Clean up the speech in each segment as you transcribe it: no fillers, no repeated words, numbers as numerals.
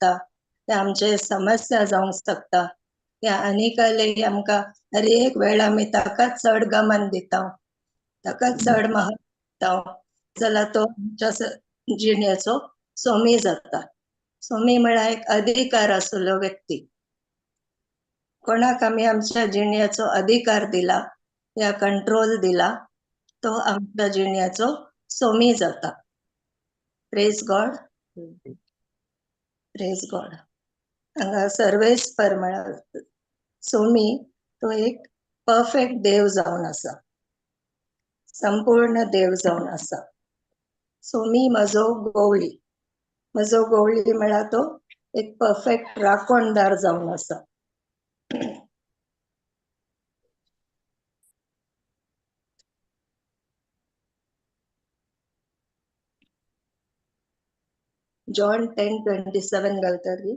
शकता, ते आमचे समस्या जावंक शकता. त्या आनिकले आमकां हर एक वेळ आमी ताकाच चड गमन दिता, ताकाच चड महत्व दिता जाल्यार तो आमच्या जिणेचो सोमी जाता. सोमी म्हळ्यार एक अधिकार आसलो व्यक्ती. कोणाक आमी आमच्या जिणेचो अधिकार दिला या कंट्रोल दिला तो आमच्या जिणेचो सोमी जाता. Praise God, praise God. हांगा सर्वेस्पर म्हळ्यार सोमी तो एक परफेक्ट देव जावन आसा, संपूर्ण देव जावन आसा. सोमी म्हजो गोवळी, म्हजो गोवळी म्हळ्यार तो एक परफेक्ट राखणदार जावन आसा. जॉन 10:27 घालता ती.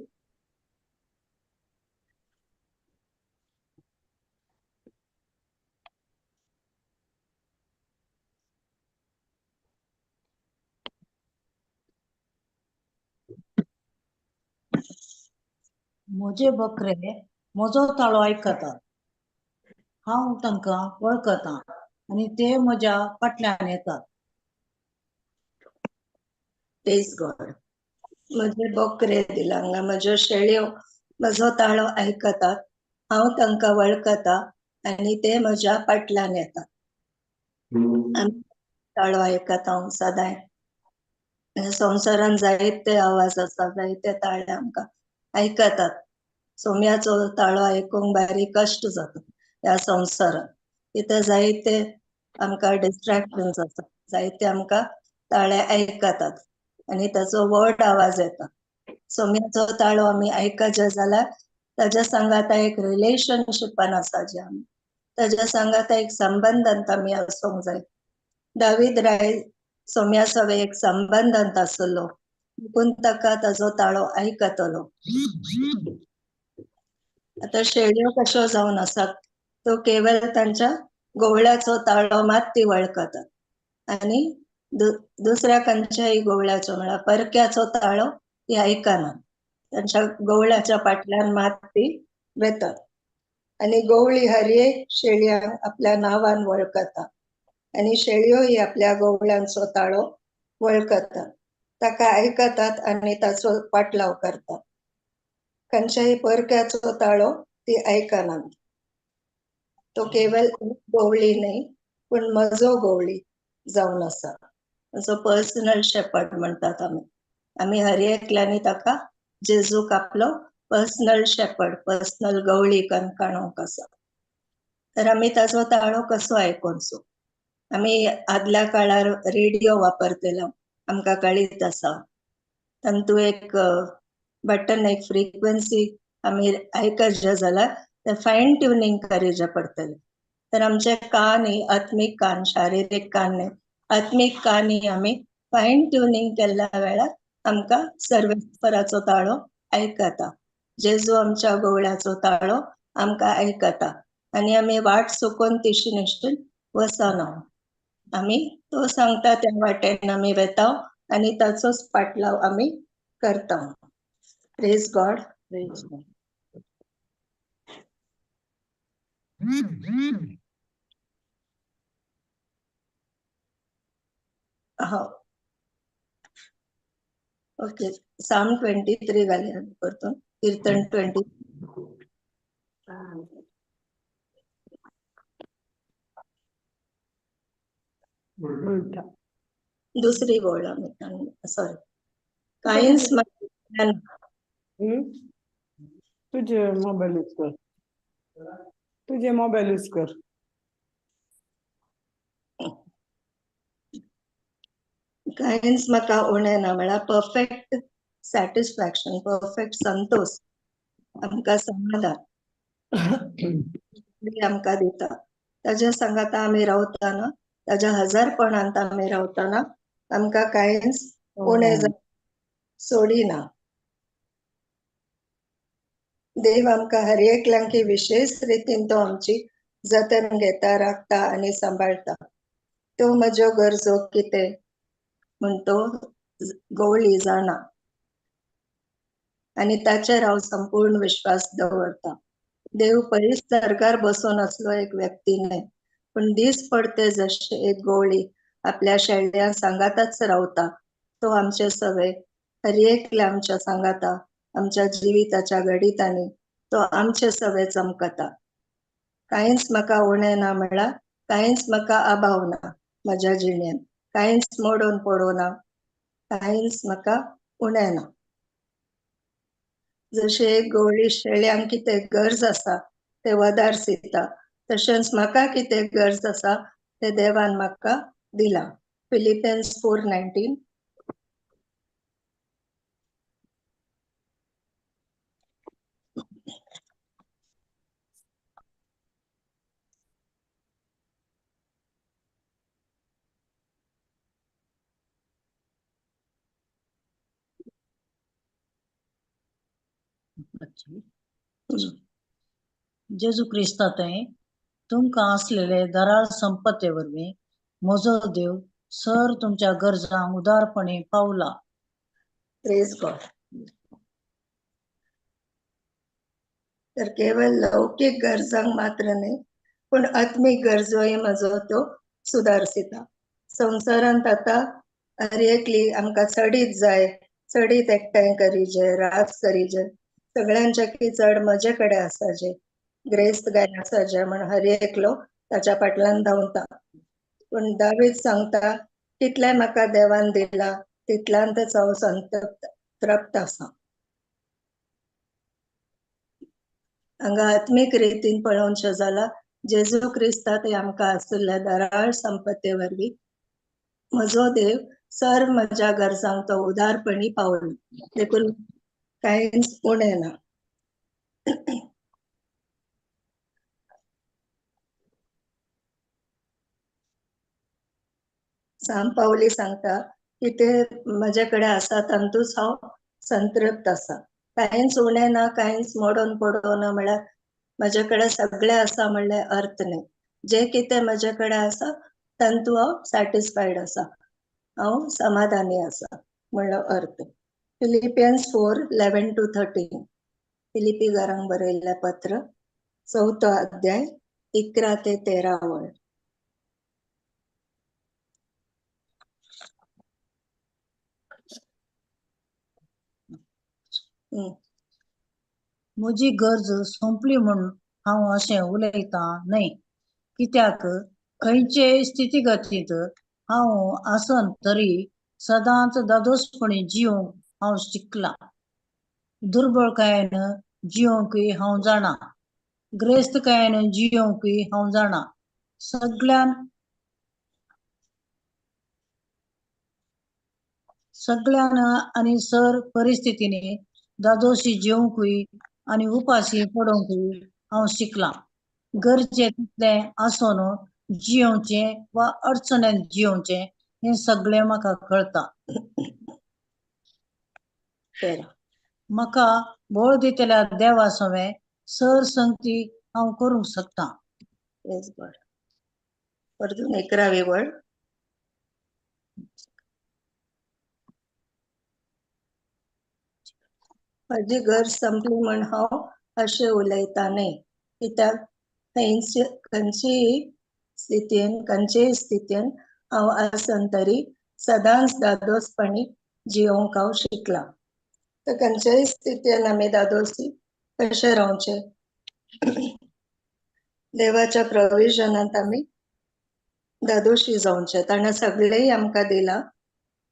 म्हजे बकरे म्हजो ताळो आयकतात, हांव तांकां वळखतां आनी ते म्हज्या फाटल्यान येतात. प्रेज गॉड. म्हजे बकरे दिला हांगा, म्हज्यो शेळयो म्हजो ताळो आयकतात, हांव तांकां वळखता आनी ते म्हज्या फाटल्यान येतात. आमी ताळो आयकता सदांय. संवसारान जायते आवाज आसा, जायते ताळे आमकां आयकतात. सोम्याचो ताळो आयकूंक बारीक कश्ट जाता ह्या संवसारान. कित्याक जायते आमकां डिस्ट्रॅक्शन्स आसा, जायते आमकां ताळे आयकतात आनी ताचो व्हड आवाज येता. सोम्याचो ताळो आमी आयकचे जाल्यार ताज्या सांगाता एक रिलेशनशिपान आसा, जे आमी ताज्या सांगाता एक संबंदांत आमी आसूंक जाय. दावीद राय सोम्या सवे एक संबंदांत आसलो देखून ताका ताजो ताळो आयकतलो. आतां शेळयो कश्यो जावन आसात, तो केवल तांच्या गोवळ्याचो ताळो मात ती वळखतात आनी दुसऱ्या खंयच्याय गोवळ्याचो म्हळ्यार परक्याचो ताळो ती आयकना. तांच्या गोवळ्याच्या फाटल्यान मात ती वेतात. आनी गोवळी हर एक शेळयांक आपल्या नांवान वळखता आनी शेळयोय आपल्या गोवळ्यांचो ताळो वळखतात, ताका आयकतात आनी ताचो पाटलाव करतात. खंयच्याय परक्याचो ताळो ती आयकनात. तो केवल गोवळी न्हय पूण म्हजो गोवळी जावन आसा. जो पर्सनल शेपर्ड म्हणटात आमी. आमी हर एकल्यांनी ताका जेजूक आपलो पर्सनल शेपर्ड, पर्सनल गवळी काणूंक आसा. तर आमी ताचो ताळो कसो आयकोनचो? आमी आदल्या काळार रेडियो वापरतलो आमकां कळीत आसा. तातूंत एक बटन, एक फ्रिक्वन्सी आमी आयकचे जाल्यार ते फायन ट्युनींग करीचे पडटलें. तर आमचे कान ही आत्मीक कान, शारिरीक कान न्हय, आत्मीक कान ही आमी फायन ट्युनींग केल्ल्या वेळार आमकां सर्वेस्पराचो ताळो आयकता. जेजू आमच्या गोवळ्याचो ताळो आमकां आयकता आनी आमी वाट चुकोवन तिशी निश्टीन वचना. आमी तो सांगता त्या वाटेन आमी वेता आनी ताचोच पाटलाव आमी करता. Praise God. Praise God. हा, ओके. साम 23 घालया परतून. कीर्तन 20. दुसरी ओळ आमी, सॉरी, कांयच. तुझे मोबाईल यूज कर, तुझे मोबाईल यूज कर. कांयच म्हाका उणें ना म्हळ्यार परफेक्ट सॅटिस्फॅक्शन, परफेक्ट संतोष, आमकां समाधान आमकां दिता. ताज्या सांगाता आमी रावतना, ताज्या हजारपणांत आमी रावतना आमकां कांयच उणें सोडिना. देव आमकां हर एकल्यांकी विशेश रितीन तो आमची जतन घेता, राखता आनी सांबाळटा. त्यो म्हज्यो गरजो कितें म्हण तो गवळी जाणा. आनी ताचेर हांव संपूर्ण विश्वास दवरता. देव पयस सरकार बसून असलो एक व्यक्ती न्हय, पूण दीस पडते जशे एक गोवळी आपल्या शेळड्यां सांगाताच रावता, तो आमचे सवे हर एकल्या आमच्या सांगाता, आमच्या जिविताच्या घडितांनी तो आमचे सवे चमकता. कांयच म्हाका उणें ना म्हळ्यार कांयच म्हाका अभाव ना म्हज्या जिणेंत, कांयच मोडून पडूं ना, कांयच म्हाका उणें ना. जशें एक गवळी शेळ्यांक कितें गरज आसा ते वदार सिता, तशेंच म्हाका कितें गरज आसा तें देवान म्हाका दिलां. फिलिपियन्स 4:19. जेजू क्रिस्ता थंय तुमकां आसलेले दराळ संपत्ते वरवीं म्हजो देव सर तुमच्या गरजांक उदारपणी पावला. Praise God. तर केवळ लौकीक गरजांक मात्र न्हय, पूण आत्मीक गरजोय म्हजो तो सुदारसिता. संवसारांत आतां हर एकली आमकां चडीत जाय, चडीत एकठांय करीजे, राज करीजे, सगळ्यांच्याकी चड म्हजे कडेन आसा जे ग्रेस्त गाय आसा जे म्हण हर एकलो ताच्या फाटल्यान धांवता. पूण दावीद सांगता कितलें म्हाका देवान दिला तितल्यांतच हांव संतृप्त तृप्त आसा. हांगा आत्मीक रितीन पळोवचें जाल्यार जेजू क्रिस्ता ते आमकां आशिल्ल्या दराळ संपत्ते वरवीं म्हजो देव सर्व म्हज्या गरजांक तो उदारपणी पावलो, देखून कांयच उणें ना. सांत पावली सांगता की ते म्हजे कडेन आसा तातूंच हांव संतृप्त आसा, कांयच उणें ना, कांयच मोडून पडूं ना. म्हळ्यार म्हजे कडेन सगळें आसा म्हणल्यार अर्थ न्हय, जें कितें म्हजे कडेन आसा तातूंत हांव सॅटिस्फायड आसा, हांव समाधानी आसा म्हणलो अर्थ. फिलिपियन्स 4:11-13. फिलिपी घरांक बरयल्लें पत्र, 4थो अध्याय 11 ते 13 वळ. म्हजी गरज सोंपली म्हूण हांव अशें उलयतां न्हय, कित्याक खंयचेय स्थितीगतींत हांव आसन तरी सदांच दादोसपणी जिवंक हांव शिकलां. दुर्बळकायेन जिवंकय हांव जाणा, ग्रेस्तकायेन जिवंकय हांव जाणा. सगळ्यान आनी सर परिस्थितींनी दादोशी जेवंकूय आनी उपाशी पडोवंकूय हांव शिकलां. गरजे तितलें आसून जियोवचें वा अडचणेन जियोवचें हें सगळें म्हाका कळटा. 13. म्हाका बळ दितल्या देवा सवें सर संगती हांव करूंक शकता. Praise God. परतून 11वी वळ. म्हजी गरज संपली म्हण हांव अशें उलयता न्हय, कित्याक खंयचेय स्थितीन हांव आसन तरी सदांच दादोसपणी जियोवंक हांव शिकलां. तर खंयचेय स्थितीन आमी दादोसी कशें रावचें, देवाच्या प्रोविजनांत आमी दादोशी जावचें. ताणें सगळेंय आमकां दिलां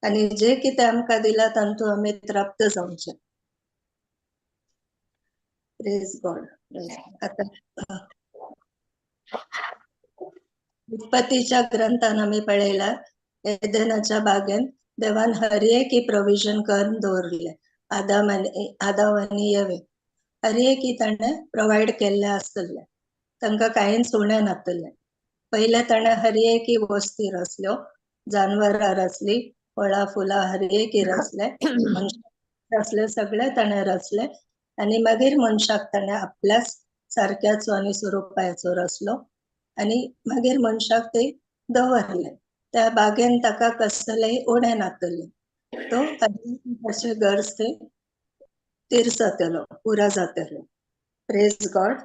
आनी जें कितें आमकां दिलां तातूंत आमी तृप्त जावचें. Praise God. आतां उत्पत्तीच्या ग्रंथान आमी पळयला एदेनाच्या बागेन देवान हर एक प्रोविजन करून दवरलें. आदाम आनी येवे हर एक ताणें प्रोवायड केल्लें आसतलें, तांकां कांयच उणें नासतलें. पयलें ताणें हर एक वस्ती रचल्यो, जानवरां रचली, फळां फुलां हर एक रचलें, मनशाक रचलें, सगळें ताणें रचलें. आनी मागीर मनशाक ताणें आपल्याच सारक्याचो आनी स्वरुपाचो रचलो आनी मागीर मनशाक ते दवरले. त्या बागेन ताका कसलेंय उणें नासतलें, तो ताचे गरज ते तिरसतलो, पुरा जातलो. Praise God.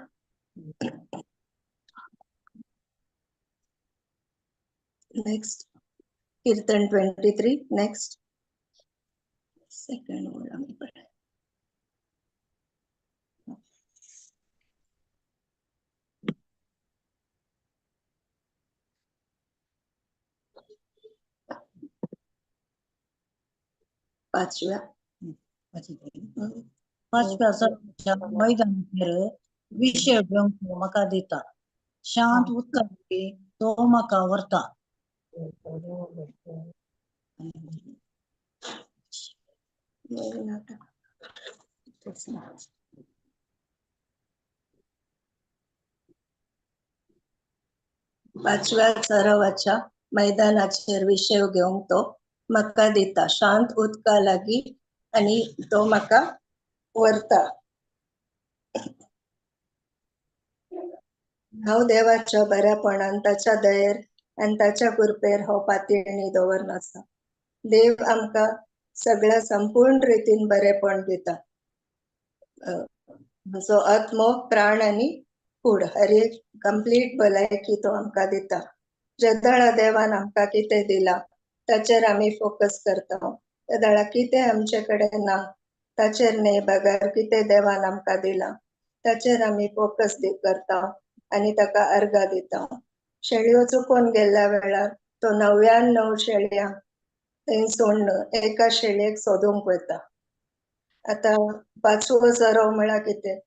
Next Kirtan 23. Next second word आमी पळय. पांचव्या. पांचव्या सराच्या मैदानाचेर विशय घेवंक तो म्हाका दिता, शांत उदका तो म्हाका व्हरता. पांचव्या सरोवाच्या मैदानाचेर विशय घेवंक तो म्हाका दिता, शांत उदका लागीं आनी तो म्हाका व्हरता. हांव देवाच्या बऱ्यापणान, ताच्या दयेर आनी ताच्या कृपेर हो पातयेणी दवरन आसा. देव आमकां सगळ्या संपूर्ण रितीन बरेपण दिता. जो आत्मो, प्राण आनी कूड हर एक कंप्लीट भलायकी तो आमकां दिता. जेदळा देवान आमकां कितें दिलां ताचेर आमी फोकस करता, तेदळा कितें आमचे कडेन ना ताचेर न्हय, बगर कितें देवान आमकां दिलां ताचेर आमी फोकस करता आनी ताका अर्गां दिता. शेळयो चुकोन गेल्ल्या वेळार तो 99 शेळयांक थंय सोडून एका शेळयेक सोदूंक वता. आतां पांचवो चरव म्हळ्यार कितें?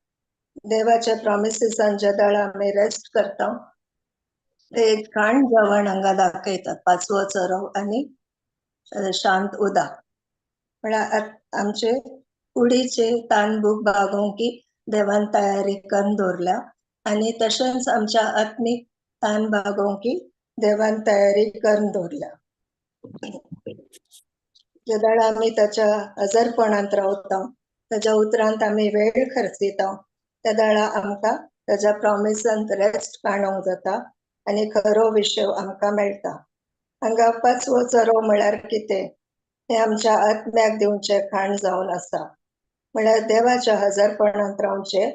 देवाच्या प्रॉमिसीसान जेदळा आमी रेस्ट करता ते एक खाण जेवण हांगा दाखयतात, पांचवो चरव आनी शांत उदक. म्हळ्यार आमचे कुडीचे तान भूक भागोवंक देवान तयारी करून दवरल्या आनी तशेंच आमच्या आत्मीक तान भागोवंक देवान तयारी करून दवरल्या. जेदळा आमी ताच्या हजरपणांत रावता, ताच्या उतरांत आमी वेळ खर्चिता, तेदळा आमकां ताच्या प्रॉमिसांत रेस्ट काणूंक जाता आनी खरो विशय आमकां मेळटा. हांगा पांचवो चरव म्हळ्यार कितें? हें आमच्या आत्म्याक दिवचें खाण जावन आसा. म्हळ्यार देवाच्या हजरपणांत रावचें,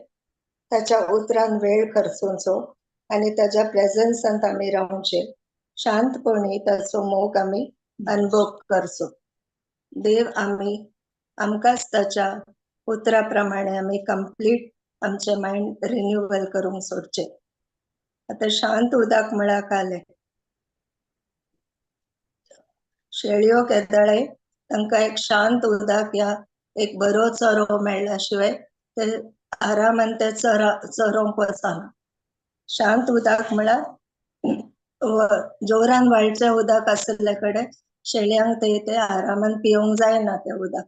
ताच्या उतरान वेळ खर्चुचो आनी ताच्या प्रेजन्सांत आमी रावचें, शांतपणी ताचो मोग आमी अनुभव करचो. देव आमी आमकांच ताच्या उतरा प्रमाणे आमी कंप्लीट आमचें मायंड रिन्युअल करूंक सोडचें. आतां शांत उदक म्हळ्यार कालें शेळयो केदळे तांकां एक शांत उदक या एक बरो चरो मेळ्ळ्या शिवाय ते आरामान ते चरोवंक वचना. शांत उदक म्हळ्यार जोरान व्हाळचें उदक आशिल्ले कडेन शेळयांक ते ते आरामान पिवंक जायना तें उदक.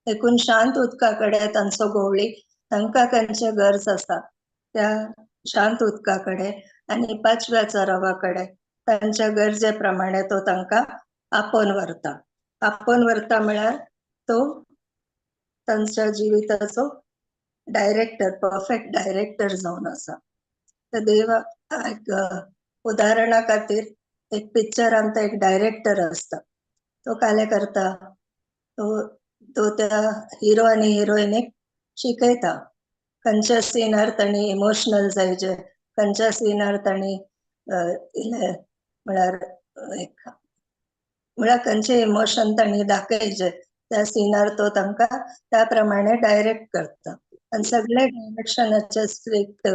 देखून शांत उदका कडेन तांचो गोवळी तांकां तांचे गरज आसा त्या शांत उदका कडेन आनी पांचव्या चरवा कडेन तांच्या गरजे प्रमाणे तो तांकां आपोवन व्हरता. आपोवन व्हरता म्हळ्यार तो तांच्या जिविताचो डायरेक्टर, परफेक्ट डायरेक्टर जावन आसा. तर देव एक उदाहरणा खातीर एक पिक्चरांत एक डायरेक्टर आसता, तो कालें करता, तो तो त्या हिरो आनी हिरोइनीक शिकयता खंयच्या सिनार तांणी इमोशनल जायचे, खंयच्या सिनार तांणी इल्लें म्हळ्यार एक म्हळ्यार खंयचे इमोशन तांणी दाखयचे त्या सिनार तो तांकां त्या प्रमाणे डायरेक्ट करता. आनी सगळे डायरेक्शनाचे स्क्रिप्ट,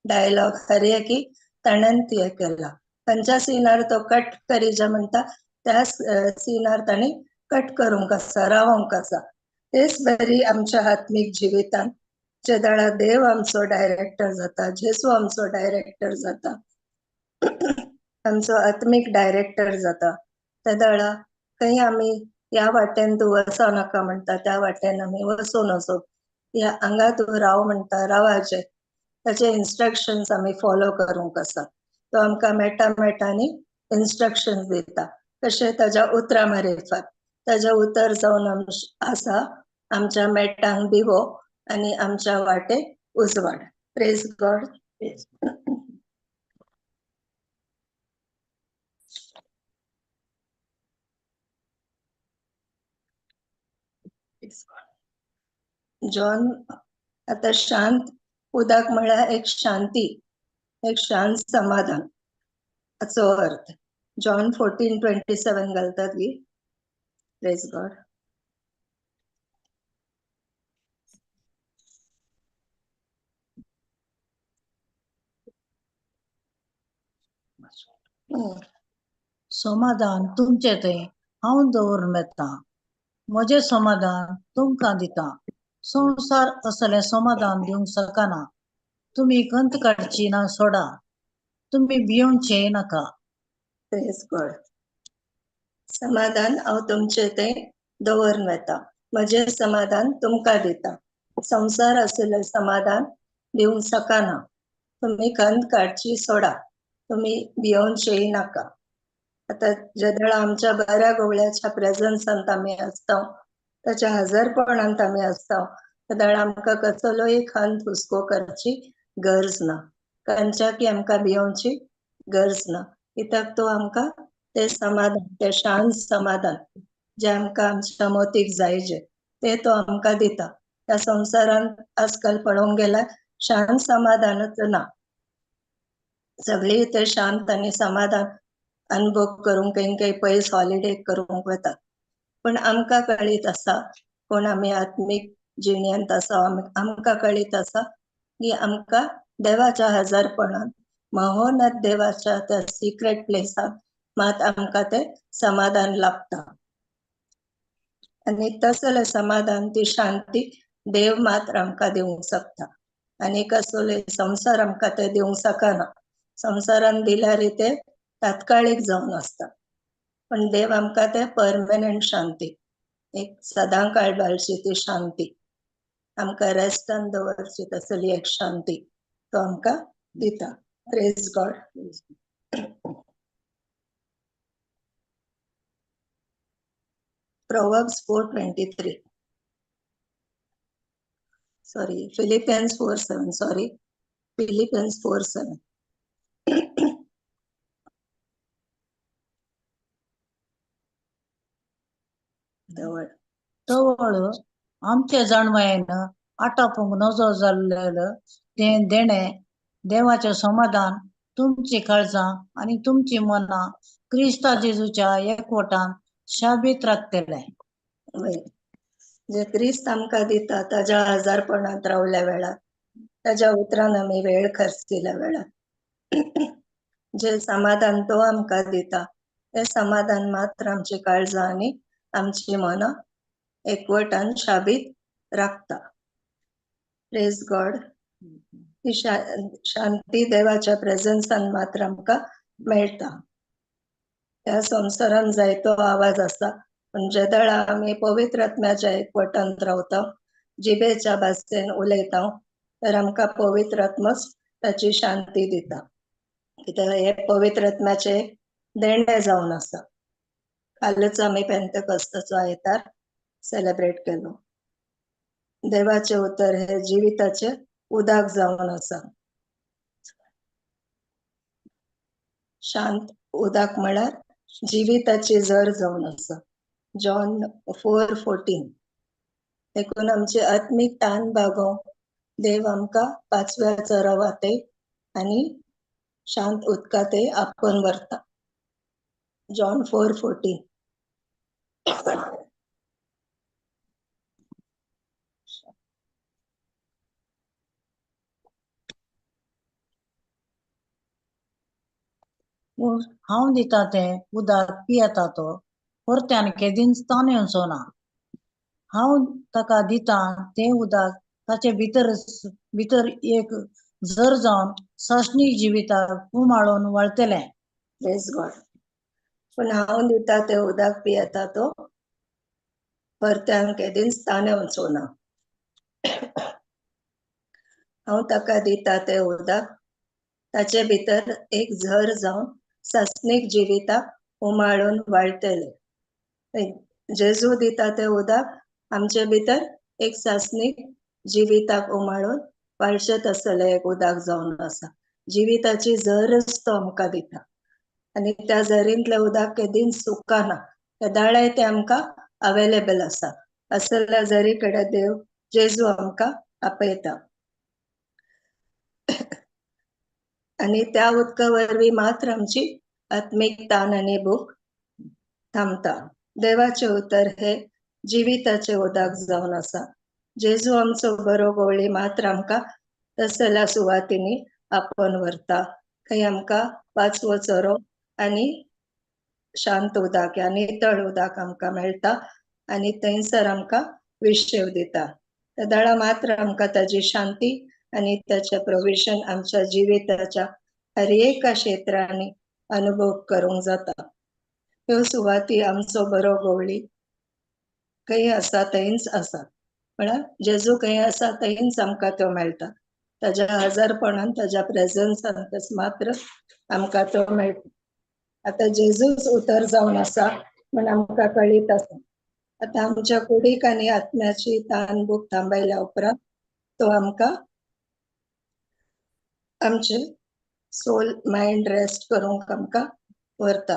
डायलॉग हर एकी ताणें हें केलां. खंयच्या सिनार तो कट करीजे म्हणटा त्या सिनार तांणी कट करूंक आसा, रावोंक आसा. तेच बरी आमच्या आत्मीक जिवितांत जेदळा देव आमचो डायरेक्टर जाता, जेजू आमचो डायरेक्टर जाता, आमचो आत्मीक डायरेक्टर जाता, तेदळा खंय आमी ह्या वाटेन तूं वचो नाका म्हणटा त्या वाटेन आमी वचूं नजो, ह्या हांगा तूं राव म्हणटा रावाचें, ताचे इन्स्ट्रक्शन्स आमी फॉलो करूंक आसा. तो आमकां मेटा मेटांनी इन्स्ट्रक्शन्स दिता, तशें ताज्या उतरां मारिफात ताजें उतर जावन आसा आमच्या मेटांक दिवो आनी आमच्या वाटेक उजवाड. Praise God. Praise God. John आतां शांत उदक म्हळ्यार एक शांती, एक शांत समाधान हाचो अर्थ. जॉन 14:27 घालतात गी. Praise God. समाधान तुमचें थंय हांव दवरून वता, म्हजें समाधान तुमकां दिता. संवसार असलें समाधान दिवंक शकना. तुमी खंत काडची ना सोडा, तुमी भियोवचें नाका. प्रेज गॉड. समाधान हांव तुमचें थंय दवरून वता, म्हजें समाधान तुमकां दिता. संवसार असलें समाधान दिवंक शकना. तुमी खंत काडची सोडा, तुमी भियोवचेंय नाका. आतां जेदळा आमच्या बऱ्या गवळ्याच्या प्रेजन्सांत आमी आसता, ताच्या हजरपणांत आमी आसता, तेदळा आमकां कसलोय खंत हुस्को करची गरज ना, खंयच्या आमकां भियोवची गरज ना. कित्याक तो आमकां तें समाधान, तें शांत समाधान जें आमकां आमच्या मतीक जायजे तें तो आमकां दिता. ह्या संवसारांत आजकाल पळोवंक गेल्यार शांत समाधानच ना. सगळीं ते शांत आनी समाधान अनुभव करूंक खंय खंय पयस हॉलिडे करूंक वतात. पूण आमकां कळीत आसा, कोण आमी आत्मीक जिणेंत आसा, आमकां कळीत आसा की आमकां देवाच्या हजारपणान, महोनत देवाच्या त्या सिक्रेट प्लेसाक मात आमकां तें समाधान लाभता. आनी तसलें समाधान, ती शांती देव मात्र आमकां दिवंक शकता. आनी कसले संवसार आमकां तें दिवंक शकना. संवसारान दिल्यार तें तात्काळीक जावन आसता, पण देव आमकां तें परमनंट शांती, एक सदां काळ घालची ती शांती, आमकां रेस्टान दवरची तसली एक शांती तो आमकां दिता. Praise God. Proverbs 4:23, sorry, Philippians 4:7, sorry, Philippians 4:7. तवळ आमच्या जाणवायेन आटापूंक नजो जाल्लें तें देणें देवाचें समाधान तुमची काळजां आनी तुमची मनां क्रिस्ता जेजूच्या एकवटान शाबीत राखतलें. जे क्रिस्त आमकां दिता ताज्या आजारपणांत रावल्या वेळार, ताज्या उतरान आमी वेळ खर्चिल्या वेळार जे समाधान तो आमकां दिता तें समाधान मात्र आमची काळजां आनी आमची मनां एकवटान शाबीत राखता. Praise God. ही शांती देवाच्या प्रेजन्सान मात्र आमकां मेळटा. ह्या संवसारान जायतो आवाज आसा, पण जेदळा आमी पवित्र आत्म्याच्या एकवटांत रावता, जिबेच्या भाशेन उलयता, तर आमकां पवित्र आत्मोच ताची शांती दिता. कित्याक हे पवित्र आत्म्याचे देणें जावन आसा. कालच आमी पेंतेकोस्ताचो आयतार सेलेब्रेट केलो. देवाचें उतर हे जिविताचें उदक जावन आसा. शांत उदक म्हळ्यार जिविताची झर जावन आसा. जॉन 4:14. देखून आमची आत्मीक तान भागोवंक देव आमकां पाचव्या चरवाते आनी शांत उदकांतय आपोवन व्हरता. जॉन 4:14. हांव दिता तें उदक पियेता तो परत्यान केदींच ताण येवचो ना. हांव ताका दिता तें उदक ताचे भितर भितर एक झर जावन सासणीक जिविताक उमाळून वळतलें. Praise God. पूण हांव दिता तें उदक पियेता तो परत्यान केदींच ताण येवचो ना. हांव ताका दिता तें उदक ताचे भितर एक झर जावन सासणीक जिविताक उमाळून वाळटलें. जेजू दिता तें उदक आमचे भितर एक सासणीक जिविताक उमाळून वाळचें तसलें एक उदक जावन आसा. जिविताची झरच तो आमकां दिता आनी त्या झरींतलें उदक केदींच सुकना, केदाळाय तें आमकां अवेलेबल आसा. असल्या झरी कडेन देव जेजू आमकां आपयता आनी त्या उदका वरवीं मात्र आमची आत्मीक तान आनी भूक थांबता. देवाचें उतर हे जिविताचें उदक जावन आसा. जेजू आमचो बरो गवळी मात्र आमकां तसल्या सुवातींनी आपोवन व्हरता थंय आमकां पाचवो चरो आनी शांत उदक आनी नितळ उदक आमकां मेळटा आनी थंयसर आमकां विशेव दिता. तेदळा मात्र आमकां ताजी शांती आनी ताचें प्रोविजन आमच्या जिविताच्या हर एका क्षेत्रांनी अनुभव करूंक जाता. ह्यो सुवाती आमचो बरो गवळी खंय आसा थंयच आसा, म्हळ्यार जेजू खंय आसा थंयच आमकां त्यो मेळटा. ताज्या हजरपणान, ताज्या प्रेजन्सांतच मात्र आमकां तो मेळटा. आतां जेजूच उतर जावन आसा म्हण आमकां कळीत आसा. आतां आमच्या कुडीक आनी आत्म्याची तान भूक थांबयल्या उपरांत तो आमकां आमचे सोल मायंड रेस्ट करूंक आमकां व्हरता.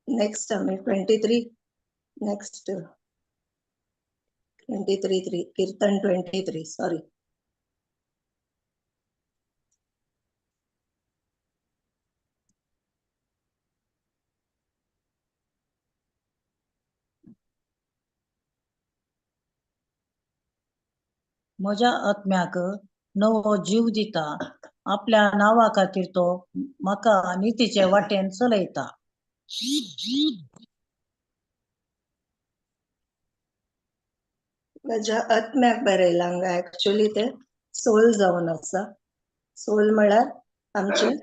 नेक्स्ट आमी 23, नेक्स्ट 23:3, किर्तन 23, सॉरी. म्हज्या आत्म्याक नवो जीव दिता, आपल्या नांवा खातीर तो म्हाका नितीचे वाटेन चलयता. म्हज्या आत्म्याक बरयलां हांगा, एक्चुअली ते सोल जावन आसा. सोल म्हळ्यार आमचें,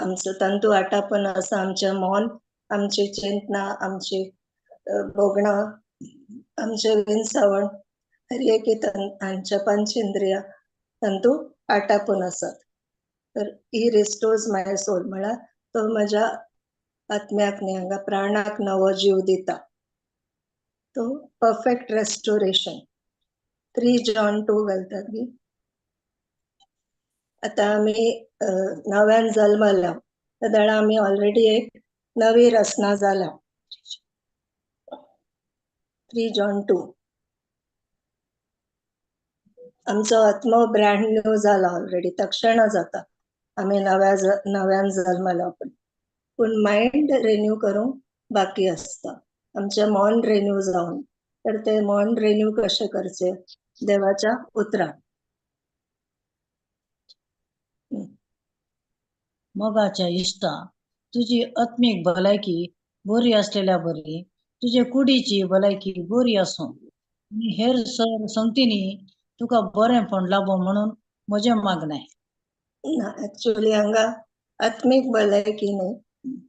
आमचो तंतू आटापून आसा आमचें मन, आमची चिंतना, आमची भोगणां, आमचें विनसावण, हर एक हांच्या पंचेंद्रिया तंतू आटापून आसात. तर ही रिस्टोर्स माय सोल म्हळ्यार तो म्हज्या आत्म्याक न्ही हांगा प्राणाक नवो जीव दिता. तो परफेक्ट रेस्टोरेशन. 3 जॉन 2 घालतात न्ही. आतां आमी नव्यान जल्मल्या तेदळा आमी ऑलरेडी एक नवी रचना जाला. 3 जॉन 2 आमचो आत्मो ब्रँड न्यू जाला ऑलरेडी, तक्षणा जाता आमी नव्यान जल्मल्या. पूण मायंड रिन्यू करूंक बाकी आसता, आमचें मन रिन्यू जावन. तर ते मन रिन्यू कशें करचें? देवाच्या उतरान. मोगाच्या इश्टा, तुजी आत्मीक भलायकी बरी आसलेल्या बरी तुजे कुडीची भलायकी बरी आसूं आनी हेर सर संगतींनी तुका बरेंपण लाबो म्हणून म्हजें मागणें. ना, एक्चुअली हांगा आत्मीक भलायकी न्ही,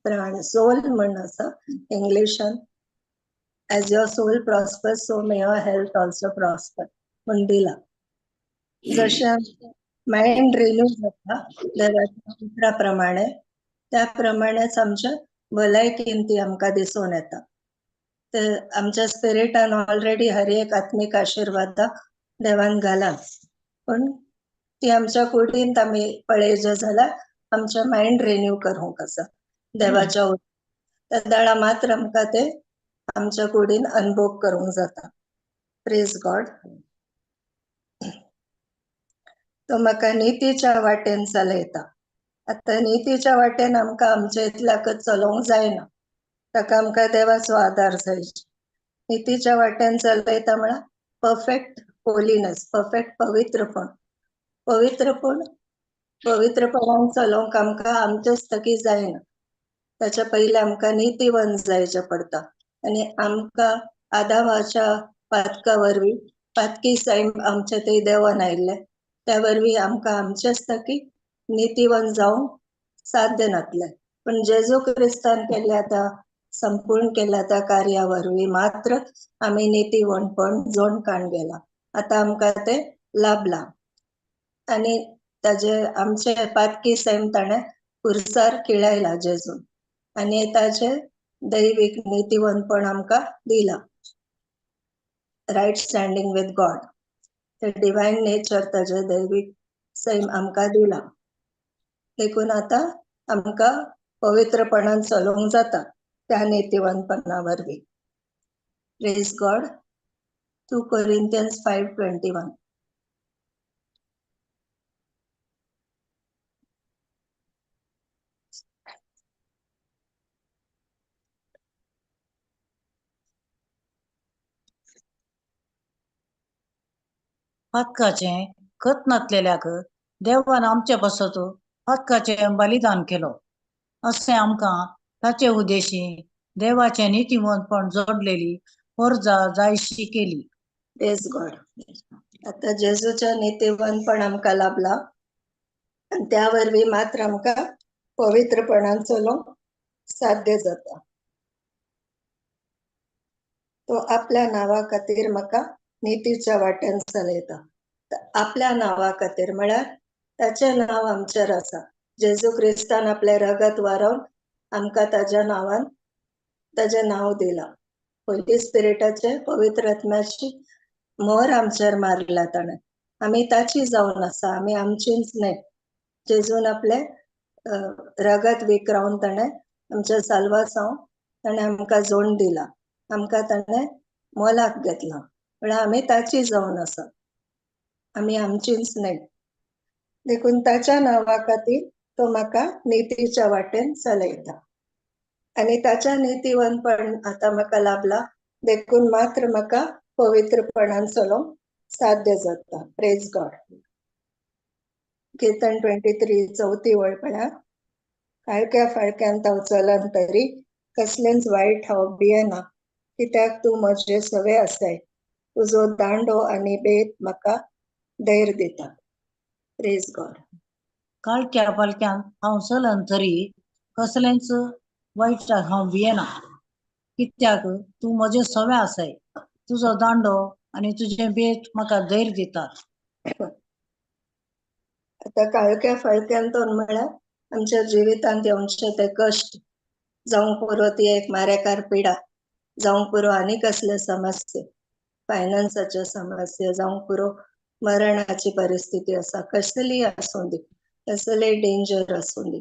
प्राण सोल म्हण आसा इंग्लिशान. As your soul prospers so may your health also prosper म्हण दिला. जशें मायंड रिन्यू जाता देवाच्या उतरा प्रमाणे, त्या प्रमाणेच आमच्या भलायकेन ती आमकां दिसून येता. ते आमच्या स्पिरिटान ऑलरेडी हर एक आत्मीक आशिर्वाद देवान घाला, पूण ती आमच्या कुडींत आमी पळयचे जाल्यार आमचें मायंड रिन्यू करूंक आसा देवाच्या उतरान. तेदळा मात्र आमकां ते आमच्या कुडीन अनुभव करूंक जाता. Praise God. तो म्हाका नितीच्या वाटेन चलयता. आतां नितीच्या वाटेन आमकां आमच्या इतल्याकच चलोवंक जायना, ताका आमकां देवाचो आदार जाय. नितीच्या वाटेन चलयता म्हळ्यार परफेक्ट होलीनेस, परफेक्ट पवित्रपण. पवित्रपण, पवित्रपणान चलोवंक आमकां आमचेच तकी जायना, ताच्या पयलीं आमकां नितीवंत जायचें पडटा. आनी आमकां आदामाच्या पातका वरवीं पातकी सैम आमचे थंय देंवन आयिल्लें, त्या वरवीं आमकां आमचेच तकी नितीवंत जावंक साध्य नासलें. पूण जेजू क्रिस्तान केल्ल्या त्या संपूर्ण केल्या त्या कार्या वरवीं मात्र आमी नितीवंतपण जोड काण गेला. आतां आमकां तें लाभलां आनी ताजे आमचे पातकी सैम ताणें पुरसार खिळायला जेजून आनी ताचे दैवीक नितीवंतपण आमकां दिलां. रायट स्टँडींग विथ गॉड, ते डिवायन नेचर ताजे दैवीक सैम आमकां दिलां. देखून आतां आमकां पवित्रपणान चलोवंक जाता त्या नितीवंतपणा वरवीं. Praise God. 2 Corinthians 5:21. पातकाचें खत नातलेल्याक देवान आमचे पासत पातकाचें बलिदान केलो, अशें आमकां ताचे उद्देशी देवाचें नितीमंतपण जोडलेली परजा जायशी केली. प्रेज गॉड. आता जेजूच्या नितीवंतपण आमकां लाभला आनी त्या वरवीं मात्र आमकां पवित्रपणान चलोवंक साध्य जाता. तो आपल्या नांवा खातीर म्हाका नितीच्या वाटेन चलयता. आपल्या नांवा खातीर म्हळ्यार ताचें नांव आमचेर आसा. जेजू क्रिस्तान आपलें रगत वारोवन आमकां ताज्या नांवान ताजें नांव दिलां. होली स्पिरिटाचें, पवित्र आत्म्याची मोर आमचेर मारला ताणें. आमी ताची जावन आसा, आमी आमचीच न्हय. जेजून आपलें रगत विकरावन ताणें आमच्या साल्वासांव ताणें आमकां जोड दिला, आमकां ताणें मोलाक घेतला. म्हळ्यार आमी ताची जावन आसा, आमी आमचीच न्हय. देखून ताच्या नांवा खातीर तो म्हाका नितीच्या वाटेन चलयता आनी ताच्या नितीवंतपण आतां म्हाका लाभला, देखून मात्र म्हाका पवित्रपणान चलोवंक साध्य जाता. Praise God. कीर्तन 23 चवथी वळ पळया. काळख्या फाळक्यांत हांव चलन तरी कसलेंच वायट हांव भियेना, कित्याक तूं म्हजे सवे आसाय, तुजो दांडो आनी बेत म्हाका धैर्य दिता. Praise God. काळख्या पालक्यांत हांव चलन तरी कसलेंच वायट हांव भियेना, कित्याक तूं म्हजें सवे आसाय, तुजो दांडो आनी तुजें बेत म्हाका धैर्य दितात. आतां काळख्या फाळक्यांत म्हळ्यार आमच्या जिवितांत येवचे ते कश्ट जावंक पुरो, ती एक मारेकार पिडा जावंक पुरो, आनी कसले समस्या, फायनान्साच्यो समस्या जावंक पुरो, मरणाची परिस्थिती आसा, कसलीय आसूं दी, कसलेय डेंजर आसूं दी,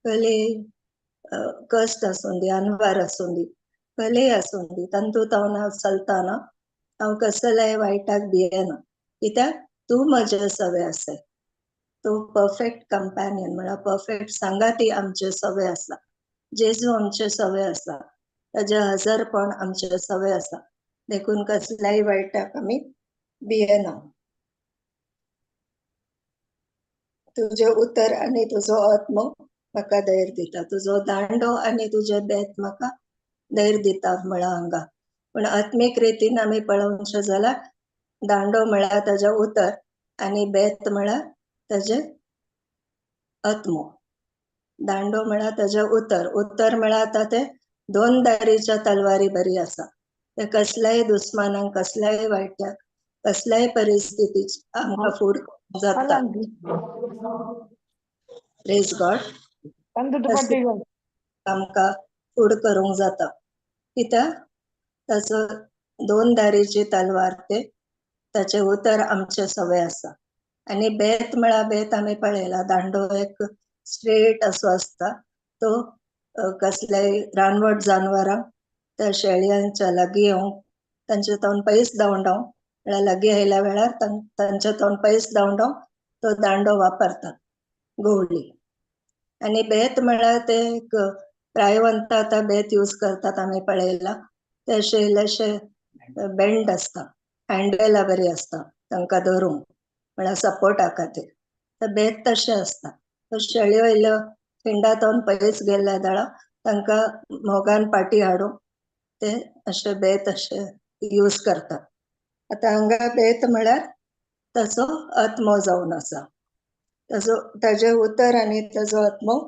कसलेय कश्ट आसूं दी, अनवार आसूं दी, कसलेय आसूं दी, तातूंत हांव चलतना हांव कसल्याय वायटाक भियेना, कित्याक तूं म्हजे सवे आसाय. तो परफेक्ट कंपॅनियन म्हळ्यार परफेक्ट सांगाती आमचे सवे आसा. जेजू आमचे सवे आसा, ताजें हजरपण आमचे सवे आसा. देखून कसल्याय वायटाक आमी भियेना. तुजें उतर आनी तुजो आत्मो म्हाका धैर्य दिता, तुजो दांडो आनी तुजें बेत म्हाका धैर्य दिता म्हळ्यार हांगा. पूण आत्मीक रितीन आमी पळोवचें जाल्यार दांडो म्हळ्यार ताजें उतर आनी बेत म्हळ्यार ताजें आत्मो. दांडो म्हळ्यार ताजें उतर, उतर म्हळ्यार आतां तें दोन दारीच्या तलवारी बरी आसा. ते कसल्याय दुस्मानांक, कसल्याय वायट्याक, कसल्याय परिस्थितीक आमकां फूड जाता. Praise God. आमकां फूड करूंक जाता, कित्याक ताचो दोन दारीची तलवार ते ताचें उतर आमचें सवे आसा. आनी बेत म्हळ्यार बेत आमी पळयला, दांडो एक स्ट्रेट असो आसता, तो कसल्याय रानवट जानवरांक त्या शेळयांच्या लागीं येवंक, तांचे तोंड पयस धांवडावंक, म्हळ्यार लागीं आयल्या वेळार तांचे तोंड पयस धांवडावंक तो दांडो वापरतात, गोवली. आनी बेत म्हळ्यार ते एक प्रायवंत आतां बेत यूज करतात आमी पळयला, ते अशे इल्लेशे बेंड आसता, हँडला बरी आसता तांकां धरूंक, म्हळ्यार सपोर्टा खातीर. ते बेत तशें आसता. शेळयो इल्ल्यो पिंडांत पयस गेल्ल्या जाल्यार तांकां मोगान पाटी हाडूंक ते अशे बेत अशे यूज करतात. आतां हांगा बेत म्हळ्यार ताचो आत्मो जावन आसा. ताचो ताजें उतर आनी ताचो आत्मो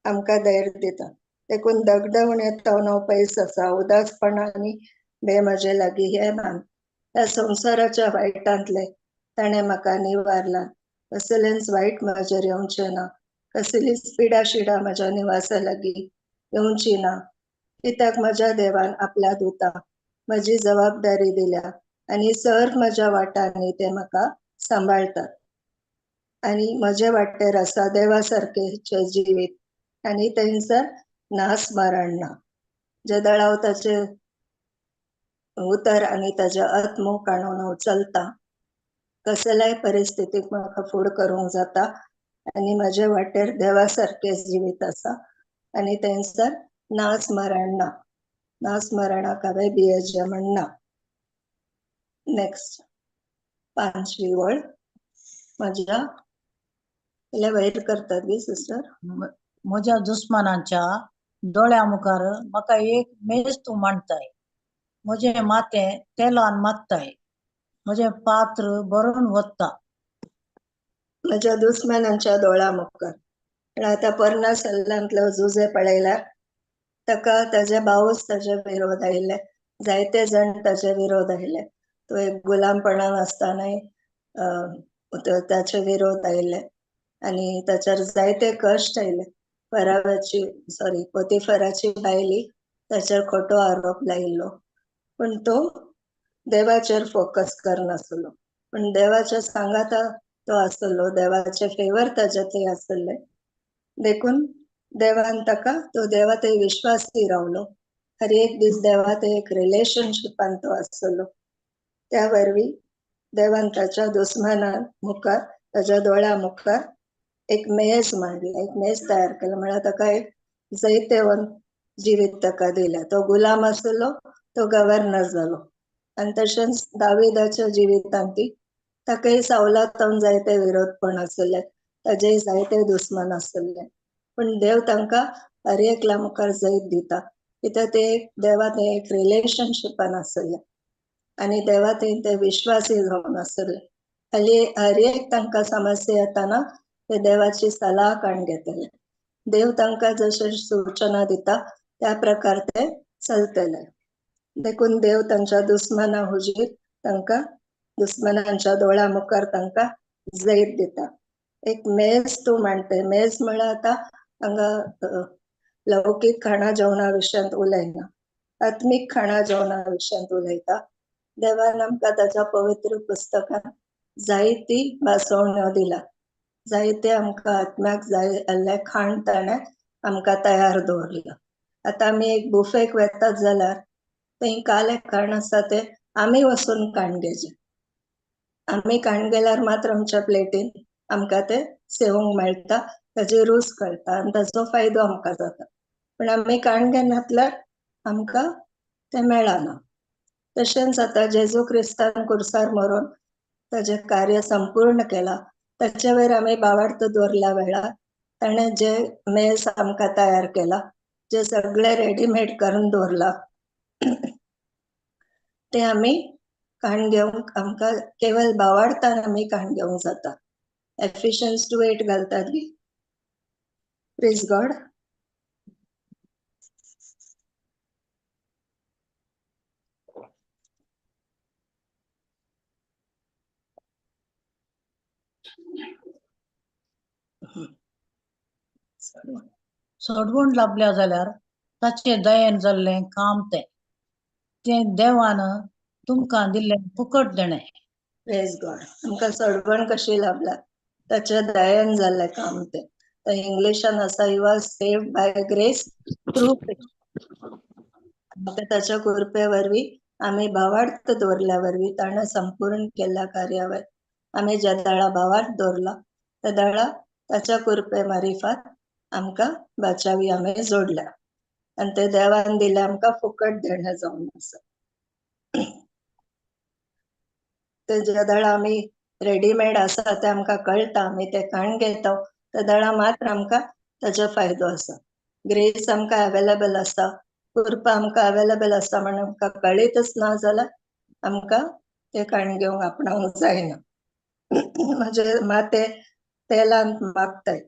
आमकां धैर्य दिता. देखून दगदगणेंत हांव पयस आसा, उदासपणा आनी बे म्हजे लागीं हे मान, ह्या संवसाराच्या वायटांतले ताणें म्हाका निवारला. कसलेंच वायट म्हजेर येवचें ना, कसलीच पिडा शिडा म्हज्या निवासा लागीं येवची ना, कित्याक म्हज्या देवान आपल्या दुता म्हजी जबाबदारी दिल्या आनी सर म्हज्या वाटांनी ते म्हाका सांबाळटात. आनी म्हजे वाटेर आसा देवा सारकेचें जिवीत आनी थंयसर नास मरण ना. जे दळाव ताचे उतर आनी ताज्या आत्मो काणून हांव चलता. कसल्याय परिस्थितीक म्हाका फूड करूंक जाता आनी म्हजे वाटेर देवा सारकें जिवीत आसा आनी थंयसर नाच मरण ना, नाच मरणाक हांवें भियेचें म्हण ना. नेक्स्ट पांचवी वळ म्हज्या वयर करतात गी सिस्टर. म्हज्या दुस्मानांच्या दोळ्या मुखार म्हाका एक मेज तूं मांडताय, म्हजें माथें तेलान मात्ताय, म्हजें पात्र भरून वता. म्हज्या दुस्मानांच्या दोळ्या मुखार. पण आतां पोरण्या सल्लांतलो जुजे पळयल्यार ताका ताजे भावूच ताजे विरोध आयिल्ले, जायते जाण ताजे विरोध आयिल्ले. तो एक गुलामपणान आसतनाय ताचे विरोध आयिल्ले आनी ताचेर जायते कश्ट आयले. फरावाची सॉरी पोतीफराची बायली ताचेर खोटो आरोप लायिल्लो, पूण तो देवाचेर फोकस करनासलो, पूण देवाच्या सांगाता तो आसलो, देवाचे फेवर ताजे थंय आसले, देखून देवान ताका तो देवा थंय विश्वासी रावलो. हर एक दीस देवा थंय एक रिलेशनशिपान तो आसलो. त्या वरवीं देवान ताच्या दुस्माना मुखार ताच्या दोळ्या मुखार एक मेज मांडलें, एक मेज तयार केलें, म्हळ्यार ताका एक जैतेवंत जिवीत ताका दिलें. तो गुलाम आसलो तो गव्हर्नर जालो. आनी तशेंच दाविदाच्या जिवितांत ती ताकाय सावलातावन जायते विरोधपण आसले, ताजेय जायते दुस्मान आसले, पूण देव तांकां हर एकल्या मुखार जैत दिता. कित्याक ते देवा ते एक रिलेशनशिपान आसले आनी देवा थंय ते विश्वासी जावन आसले. हर एक तांकां समस्या येताना ते देवाची सलाह काडून घेतले. देव तांकां जशें सूचना दिता त्या प्रकार ते चलतले. देखून देव तांच्या दुस्माना हुजीर तांकां दुस्मानांच्या दोळ्या मुखार तांकां जैत दिता. एक मेज तूं मांडटे, मेज म्हळ्यार आतां हांगा लौकीक खाणा जेवणा विशयांत उलयना, आत्मीक खाणा जेवणा विशयांत उलयता. देवान आमकां ताच्या पवित्र पुस्तकांत जायती भासवण्यो दिला, जायते आमकां आत्म्याक जाय आसलें खाण ताणें आमकां तयार दवरलां. आतां आमी एक बुफेक वेतात जाल्यार थंय कालें खाण आसा तें आमी वचून काण घेवचें. आमी काण गेल्यार मात्र आमच्या प्लेटीन आमकां तें सेवूंक मेळटा, ताजी रूच कळटा आनी ताचो फायदो आमकां जाता. पूण आमी काण घेनातल्यार आमकां तें मेळना. तशेंच आतां जेजू क्रिस्तान कुर्सार मरून ताजें कार्य संपूर्ण केलां, ताचे वयर आमी भावार्थ दवरल्या वेळार ताणें जे मेज आमकां तयार केलां, जे सगळें रेडीमेड करून दवरलां तें आमी काण घेवंक आमकां केवल भावार्थान आमी काण घेवंक जाता. एफिशियन्स 2:8 घालतात गी. Praise God. सोडवण लाभल्या जाल्यार ताचे दयेन जाल्लें काम तें, तें देवान तुमकां दिल्लें फुकट देणें. प्रेज गॉड. आमकां सोडवण कशी लाभला, ताच्या दयेन जाल्लें काम तें. तर इंग्लिशान आसा, you are saved by grace through faith. आतां ताच्या कृपे वरवीं आमी भावार्थ दवरल्या वरवीं ताणें संपूर्ण केल्ल्या कार्यावर आमी ज्या दळा भावार्थ दवरला त्या दळा ताच्या कृपे मारिफात आमकां बाचावी आमी जोडल्या आनी ते देवान दिलें आमकां फुकट देणें जावन आसा. ते ज्या दळा आमी रेडीमेड आसा ते आमकां कळटा, आमी ते काण घेता त्या दळा मात्र आमकां ताचो फायदो आसा. ग्रेस आमकां अवेलेबल आसा, कृपा आमकां अवेलेबल आसा म्हण आमकां कळीतच ना जाल्यार आमकां ते काण घेवंक आपणावंक जायना. म्हणजे माते तेलान मागताय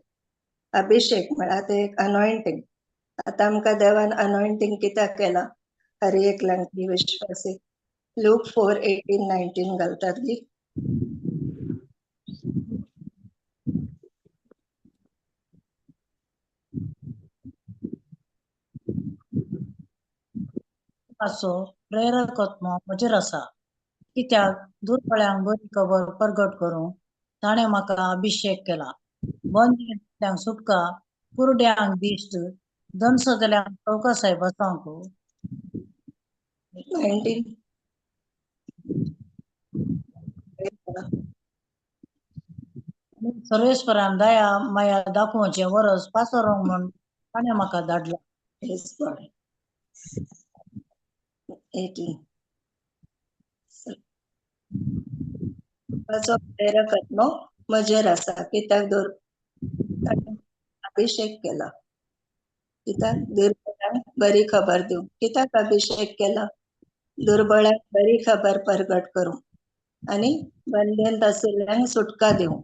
अभिषेक म्हळ्यार ते एक अनॉयंटींग. आतां आमकां देवान अनॉयंटींग कित्याक केलां? हर एकल्यांक विश्वासी. लूक 4:18-19 घालतात गी. आसो प्रेरक आत्मो म्हजेर आसा, कित्याक दुर्बळ्यांक बरी खबर परगट करूंक ताणें म्हाका अभिषेक केला. बंद सुटका, कुरड्यांक दिश्ट, दनसतल्यांक चौका साहेब सावंक. 19 सर्वेस्परान दया माया दाखोवचें वरस पासरोंक म्हूण ताणें म्हाका धाडला. Praise God. 18. ताचो प्रेरक आत्मो म्हजेर आसा, कित्याक ताणें अभिषेक केला, कित्याक दुर्बळांक बरी खबर दिवंक. कित्याक अभिषेक केला? दुर्बळांक बरी खबर परगट करूंक आनी बंदेंत आशिल्ल्यांक सुटका दिवंक,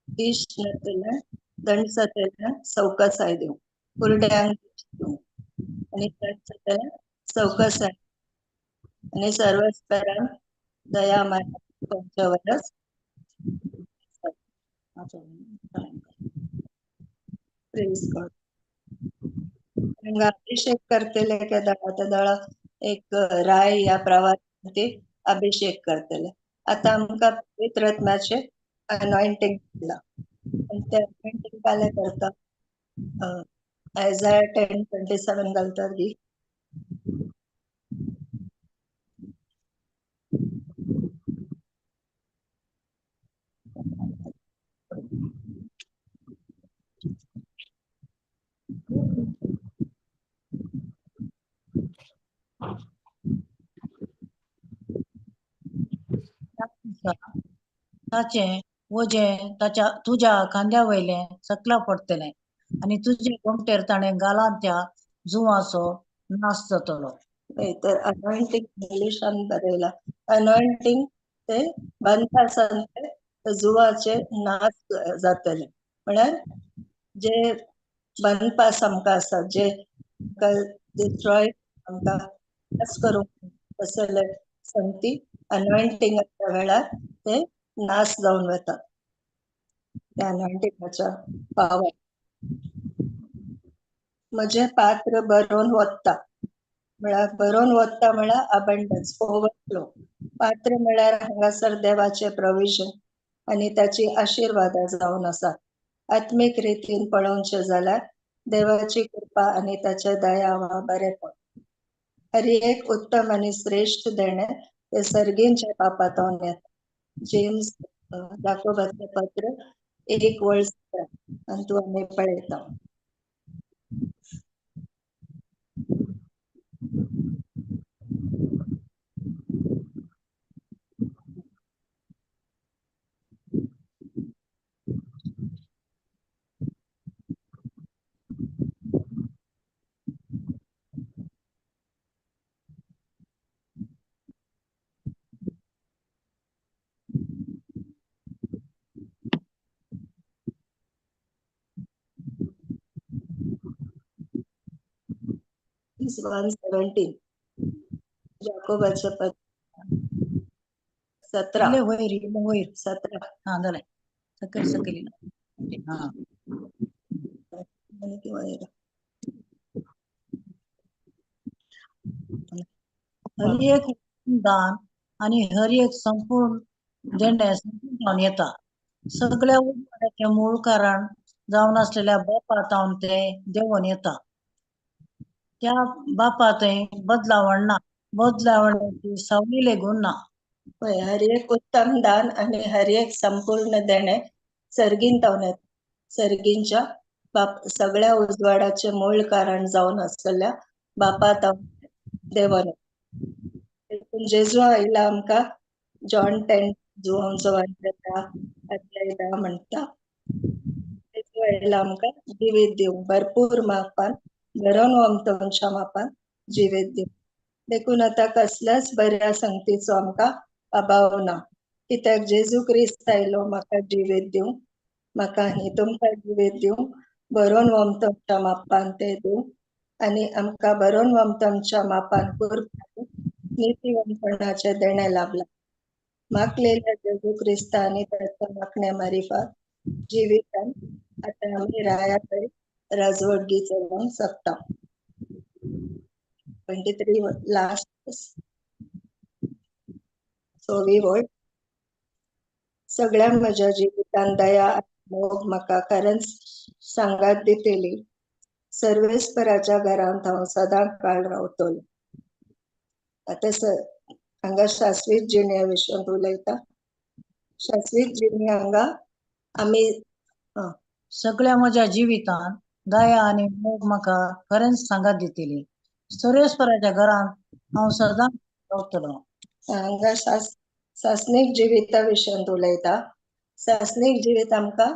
दीश नाशिल्ल्यांक दंडसतल्यांक सवकसाय दिवंक, कुरड्यांक दिवंक आनी दंडसतल्यांक सवकसाय आनी सर्वस्परांक दया माया दाखोवचें वरस. Praise God. हांगा अभिषेक करतले केदाळा तेदाळा एक राय ह्या प्रवाहांत अभिषेक करतले. आतां आमकां पवित्र आत्म्याचें अनॉयंटींग दिलां आनी तें अनॉयंटींग काले करता. आयजाया 10:27 घालतात गी. ताचें वजें ताच्या तुज्या खांद्या वयलें सकला पडटलें आनी तुजे गोमटेर ताणें घालां त्या जुवाचो नाश जातलो. हय, तर अनॉयंटींग इंग्लिशान बरयला. अनॉयंटींग ते बंद ते जुवाचे नाश जातले, म्हळ्यार जे बनपास आमकां आसा, जे आमकां डिस्ट्रॉय आमकां नाश करूंक तसले संगती अनॉयंटिंगाच्या वेळार ते नाश जावन वता त्या अनॉयंटिंगाच्या पावर. म्हजें पात्र बरोवन वता, म्हळ्यार बरोवन वता म्हळ्यार अबंडन्स, ओवरफ्लो. पात्र म्हळ्यार हांगासर देवाचें प्रोविजन आनी ताची आशिर्वादां जावन आसा. आत्मीक रितीन पळोवचें जाल्यार देवाची कृपा आनी ताचे दया वा बरेपण. हर एक उत्तम आनी श्रेश्ठ देणें ते सर्गींच्या पापांतल्यान येता. जेम्स जाकोबाचें पत्र 1:17 आनी तूं आमी पळयता. 1:17 जाकोबाचें पत्र 17. इल्लें वयर, इल्लें वयर. 17. हा जालें, सकयल सकयल इल्लें. हा. आनी वयर. हर एक दान आनी हर एक संपूर्ण देणें संपूर्ण येता. सगळ्या उजवाडाचें मूळ कारण जावन आसलेल्या बापा तावन तें देंवोन येता. त्या बापा थंय बदलावण ना, बदलावणाची सावली लेगून ना. हय, हर एक उत्तम दान आनी हर एक संपूर्ण देणें सर्गीन तावन येता. सर्गींच्या बाप सगळ्या उजवाडाचें मूळ कारण जावन आसलेल्या बापा तावन देंवोन येता. देखून जेजू आयला आमकां जॉन 10 जुवांचो 10 अध्याय 10 म्हणटा, जेजू आयला आमकां जिवीत दिवंक, भरपूर मापान, भरोन वमतोनच्या मापान जिवीत दिवंक. देखून आतां कसल्याच बऱ्या संगतीचो आमकां अभाव ना, कित्याक जेजू क्रिस्त आयलो म्हाका जिवीत दिवंक, म्हाका आनी तुमकां जिवीत दिवंक, भरोन वमतोनच्या मापान तें दिवंक आनी आमकां भरोन वमतोनच्या मापान कृपा नीतिवंतपणाचें देणें लाभलां. मागलेल्या जेजू क्रिस्ता आनी ताच्या मागण्या मारिफात जिवितान आतां आमी राया थंय राजवटगी चलोवंक शकता. 23 लास्ट 26 वळ. सगळ्या म्हज्या जिवितान दया आनी मोग म्हाका खरेंच सांगात दितली. सर्वेस्पराच्या घरांत हांव सदां काळ रावतलो. आतां हांगा शाश्वीत जिणे विशयांत उलयता. शाश्वीत जिणे हांगा आमी सगळ्या म्हज्या जिवितांत दया आनी मोग म्हाका खरेंच सांगात दितली. सर्वेस्पराच्या घरांत हांव सदांच रावतलो. हांगा सासणीक जिविता विशयांत उलयता. सासणीक जिवीत आमकां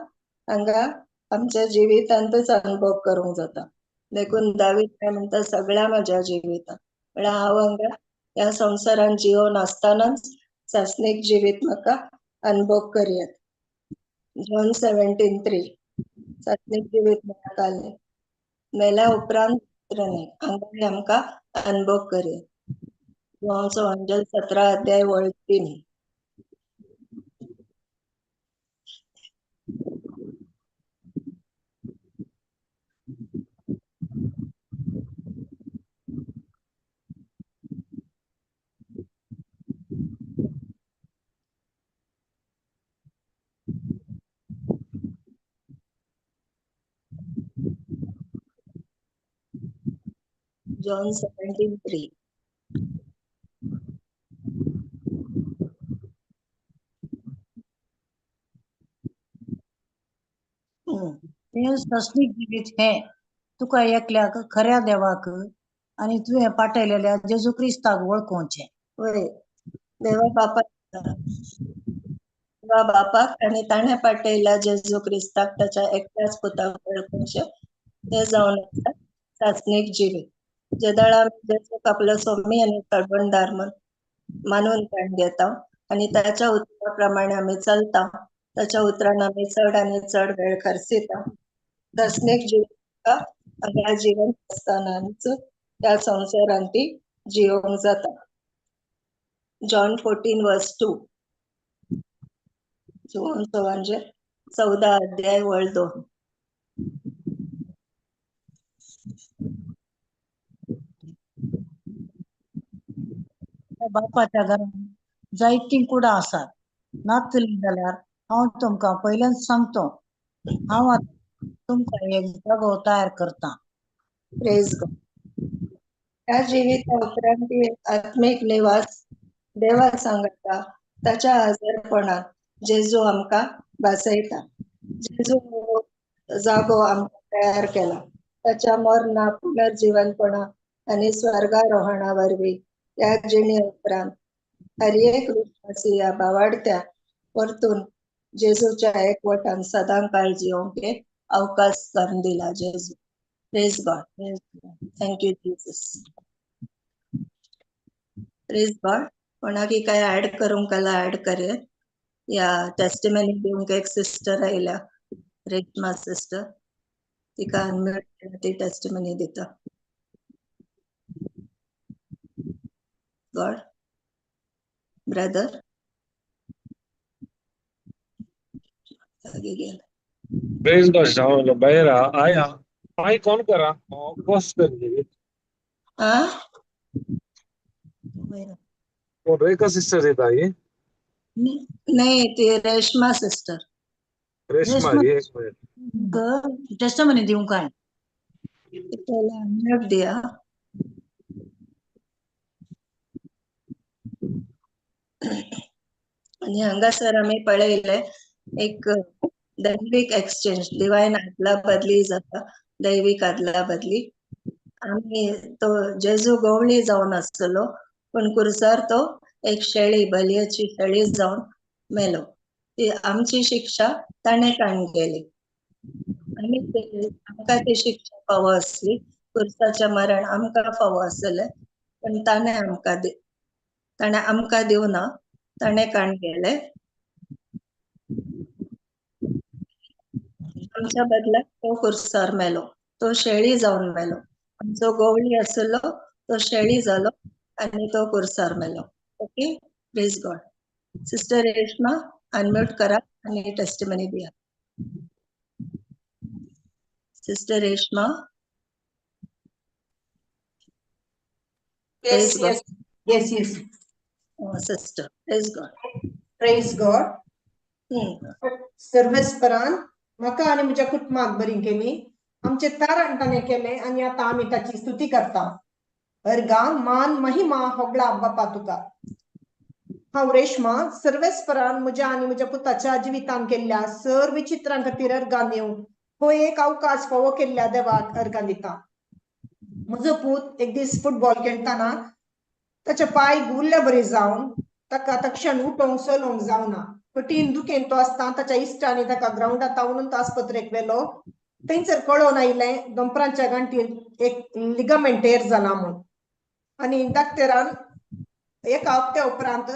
हांगा आमच्या जिवितांतच अनुभव करूंक जाता. देखून दावीद काय म्हणटा, सगळ्या म्हज्या जिवितांत, म्हळ्यार हांव हांगा ह्या संवसारांत जिवन आसतनाच सासणीक जिवीत म्हाका अनुभव करयात. जॉन 17:3. सासणीक जिवीत म्हाका मेल्या उपरांत न्ही, हांगा आमकां अनुभव करयात. योहानचो वंजेल 17 अध्याय वळ 3. John 17:3. तें सासणीक जिवीत हें तुका एकल्याक खऱ्या देवाक आनी तुवें पाठयलेल्या जेजू क्रिस्ताक वळखोवचें. वय, देवा बापाक, देवा बापाक आनी ताणें पाठयल्या जेजू क्रिस्ताक ताच्या एकल्याच पुताक वळखुचें, तें जावन आसा सासणीक जिवीत. जेदळ आमी जेजूक आपलो स्वामी आनी तळवणदार म्हूण मानून ताण घेता आनी ताच्या उतरा प्रमाणे आमी चलता, ताच्या उतरान आमी चड आनी चड वेळ खर्चिता, सासणीक जिवीत हांगा जिवन आसतनाच त्या संवसारांत ती जियोंक जाता. जॉन 14 वर्स 2. योहानचो वंजेल 14 अध्याय वळ 2. बापाच्या घरांत जायतीं कुडां आसात, नातली जाल्यार हांव तुमकां पयलेंच सांगतो, हांव आतां तुमकां एक जागो तयार करता. Praise God. ह्या जिविता उपरांत ती आत्मीक निवास देवा सांगता, ताच्या हजरपणांत जेजू आमकां भासयता. जेजू हो जागो आमकां तयार केला. ताच्या मरणा, पुनर्जीवनपणा आनी स्वर्गारोहणा वरवीं ह्या जिणे उपरांत हर एक विश्वासी ह्या भावाडत्या परतून जेजूच्या एकवटान सदां काळ जिवंक एक अवकाश करून दिला जेजू. Praise God. Thank you Jesus. Praise God. कोणाकी काय ऍड करूंक जाल्यार ऍड करें. या टेस्टिमनी दिवंक एक सिस्टर आयल्या, रेश्मा सिस्टर, तिका अनम्यूट केल्या, ती टेस्टिमनी दिता. गॉड ब्रदर लागीं गेले. प्रेज गॉड. श्रावण बाहेर आया माइक ऑन करा, पोस्ट कर. आ. कोण, रेखा सिस्टर येत आहे? नाही, ती रेश्मा सिस्टर. रेश्मा. रेश्मा. एक मिनिट. टेस्टमनी दिवंक काय? पयलें अनम्यूट दिया. आनी हांगासर आमी पळयलें एक दैवीक एक्सचेंज, डिवायन आदला बदली जाता. दैवीक आदला बदली. आमी तो जेजू गवळी जावन आसलो, पूण कुर्सार तो एक शेळी, बलयेची शेळी जावन मेलो. ती आमची शिक्षा ताणें काडून गेली. आमी आमकां ती शिक्षा फावो आसली, कुर्साचें मरण आमकां फावो आसलें, पूण ताणें आमकां दिवना, ताणें काडून गेलें. आमच्या बदल्याक तो कुर्सार मेलो, तो शेळी जावन मेलो. आमचो गवळी आसलो तो शेळी जालो आनी तो कुर्सार मेलो. Okay, praise God. Sister Reshma, unmute करा आनी टेस्टिमनी दिया. Sister Reshma. Yes, Praise God. yes. Sister, praise God. Praise God. सर्वेस्परान म्हाका आनी म्हज्या कुटुंबाक बरी केली, आमचे तारण ताणें केलें आनी आतां आमी ताची स्तुती करता. अर्गां, मान, महिमा होगळा बापा तुका. हांव रेश्मा सर्वेस्परान म्हज्या आनी म्हज्या पुताच्या जिवितान केल्ल्या सर विचित्रां खातीर अर्गां दिवंक हो एक अवकाश फावो केल्ल्या देवाक अर्गां दिता. म्हजो पूत एक दीस फुटबॉल खेळटना ताचे पांय गुल्ल्या बरी जावन ताका तक्षण उठोवंक चलोवंक जावना. कठीण दुखेन तो आसता ताच्या इश्टांनी ताका ग्रावंडार तावून तो आस्पत्रेक व्हेलो. थंयसर कळोवन आयलें दोंपरांच्या गांठीर एक लिगामेंट टेर जाला म्हूण. आनी डॉक्टरान एका हप्त्या उपरांत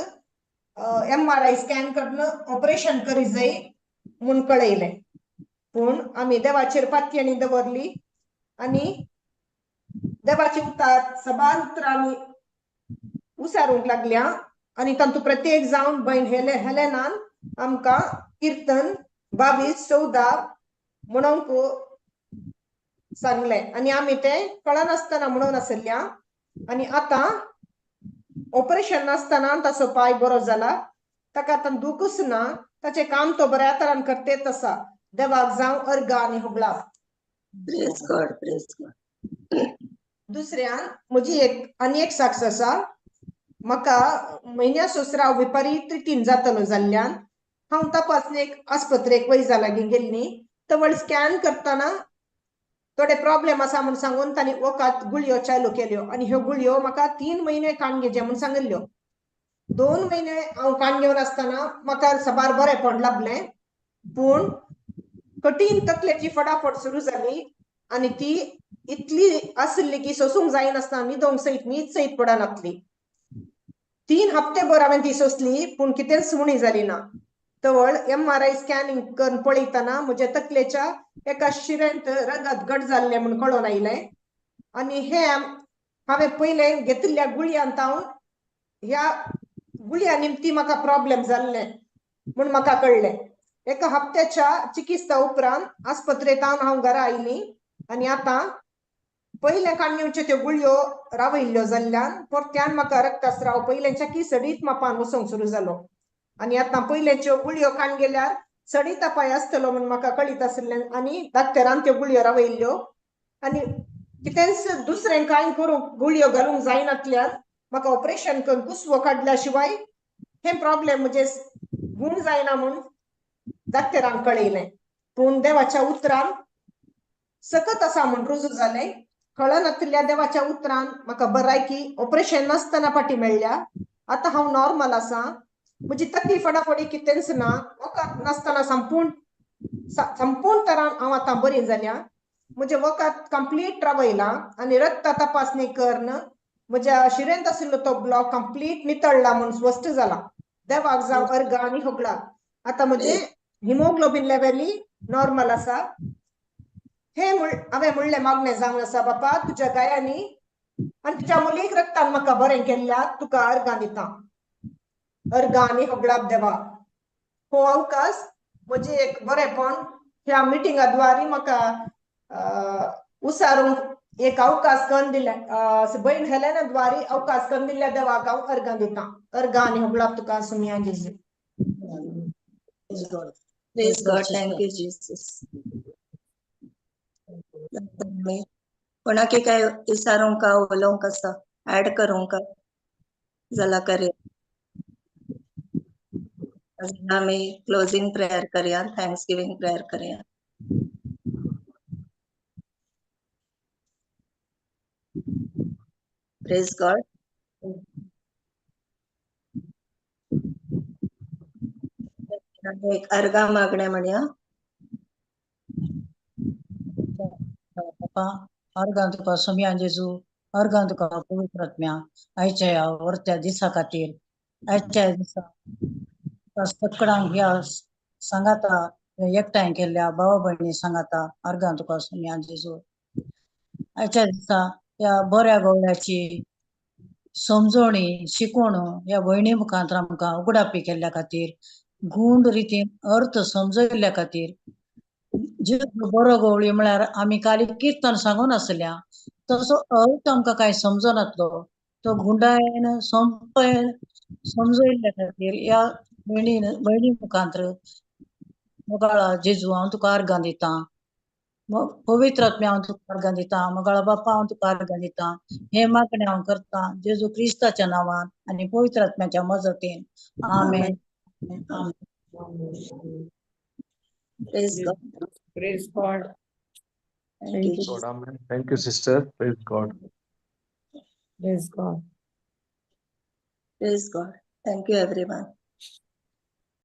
MRI scan करून ऑपरेशन करी जाय म्हूण कळयलें. पूण आमी देवाचेर पातयेणी दवरली आनी देवाची उतार सबार उतरांनी उसारूंक लागल्या आनी तातूंत प्रत्येक जावन भयण हेलेनान आमकां किर्तन 22:14 म्हणूंक सांगलें आनी आमी तें कळनासतना म्हणून आसल्या. आनी आतां ऑपरेशन नासतना ताचो पांय बरो जाला. ताका आतां दुखूच ना. ताचें काम तो बऱ्या तरान करतेच आसा. देवाक जावं अर्गां आनी होगळां. Praise God, praise God. दुसऱ्यान म्हजी एक आनी एक साक्ष आसा. म्हाका म्हयन्याचो स्राव विपरीत रितीन जातलो जाल्ल्यान हांव तपासणेक आस्पत्रेक वैजा लागीं गेल्ली. तवळ स्कॅन करतना थोडे प्रॉब्लेम आसा म्हूण सांगून तांणी वखद गुळयो चालू केल्यो आनी ह्यो गुळयो म्हाका 3 म्हयने काण घेवचे म्हूण सांगिल्ल्यो. 2 म्हयने हांव काण घेवन आसतना म्हाका साबार बरेंपण लाबलें. पूण कठीण तकलेची फटाफट सुरू जाली आनी ती इतली आसली की सोसूंक जायनासतना न्हिदोंक सयत न्हीद सयत पडनासली. 3 हप्ते भर हांवें ती सोंसली पूण कितेंच उणी जाली ना. तवळ MRI scanning करून पळयतना म्हज्या तकलेच्या एका शिरेंत रगत घट जाल्लें म्हूण कळोन आयलें. आनी हें हांवें पयलें घेतिल्ल्या गुळयान तावन ह्या गुळयां निमती म्हाका प्रॉब्लेम जाल्लें म्हूण म्हाका कळ्ळें. एका हप्त्याच्या चिकित्सा उपरांत आस्पत्रेंत हांव घरा आयली आनी आतां पयलें काडून येवच्यो त्यो गुळयो रावयल्ल्यो जाल्ल्यान परत्यान म्हाका रक्तस्राव पयल्याच्या की सडीत मापान वचोंक सुरू जालो. आनी आतां पयल्याच्यो गुळयो काडून गेल्यार सडीत पांय आसतलो म्हूण म्हाका कळीत आसलें आनी डॉक्टरान त्यो गुळयो रावयल्ल्यो. आनी कितेंच दुसरें कांय करूंक गुळयो घालूंक जायनातल्यान म्हाका ऑपरेशन करून कुसवो काडल्या शिवाय हें प्रॉब्लेम म्हजें गूण जायना म्हूण डॉक्टरान कळयलें. पूण देवाच्या उतरान सकत आसा म्हूण रुजू जालें. कळनातिल्ल्या देवाच्या उतरान म्हाका बरायकी ऑपरेशन नासतना फाटी मेळ्ळ्या. आतां हांव नॉर्मल आसा. म्हजी तकली फटाफटी कितेंच ना. वखद नासतना संपूर्ण तरान हांव आतां बरी जाल्या. म्हजें वखद कंप्लीट रावयलां आनी रक्त तपासणी करून म्हज्या शिरेंत आशिल्लो तो ब्लॉक कंप्लीट नितळ्ळा म्हूण स्पश्ट जाला. देवाक जावं अर्गां आनी होगळां. आतां म्हजें हिमोग्लोबीन लेवली नॉर्मल आसा. हे हांवें म्हणलें मागणें जावन आसा, बापा तुज्या गायांनी आनी तुज्या मुलीक रक्तान म्हाका बरें केल्ल्या तुका अर्गां दिता. अर्गां आनी होगळाप देवा. हो अवकाश म्हजें एक बरेंपण ह्या मिटिंगा द्वारे म्हाका उसारूंक एक अवकाश करून दिल्या भयण हेलेना द्वारे अवकाश करून दिल्ल्या देवाक हांव अर्गां दिता. अर्गां आनी होगळाप तुका सुमया जेजू. Praise God. Praise God, thank you Jesus. कोणाकी काय विचारूंक उलोवंक आसा ऍड करूंक जाल्यार करया. आमी क्लोजिंग प्रेयर करया, thanks giving prayer करया. Praise God. एक अर्गा मागणें म्हणया. बापा अर्गां तुका सुमया जेजू, अर्गां तुका पवित्र आत्म्या आयच्या ह्या वर्त्या दिसा खातीर. आयच्या दिसा तुका सगळ्यांक ह्या सांगाता एकठांय केल्ल्या भावा भयणी सांगाता अर्गां तुका सुमया जेजू. आयच्या दिसा ह्या बऱ्या गवळ्याची समजवणी शिकवण ह्या भयणी मुखांत आमकां उगडापी केल्ल्या खातीर, गूंड रितीन अर्थ समजयल्ल्या खातीर. जेजू बरो गवळी म्हळ्यार आमी काली किर्तन सांगून आसल्या तसो अर्थ आमकां कांय समजनातलो तो गुंडायन सोंपेन समजयल्ल्या खातीर ह्या भयणी मुखांत मोगाळा जेजू हांव तुका अर्गां दितां. पवित्र आत्म्या हांव तुका अर्गां दिता. मोगाळ बापा, हांव तुका अर्गां दिता. हें मागणें हांव करता जेजू क्रिस्ताच्या नांवान आनी पवित्र आत्म्याच्या मजतीन. आमेन, आमेन. Praise God. Praise God. Thank you. God, amen. Thank you, sister. Praise God. Praise God. Praise God. Thank you, everyone.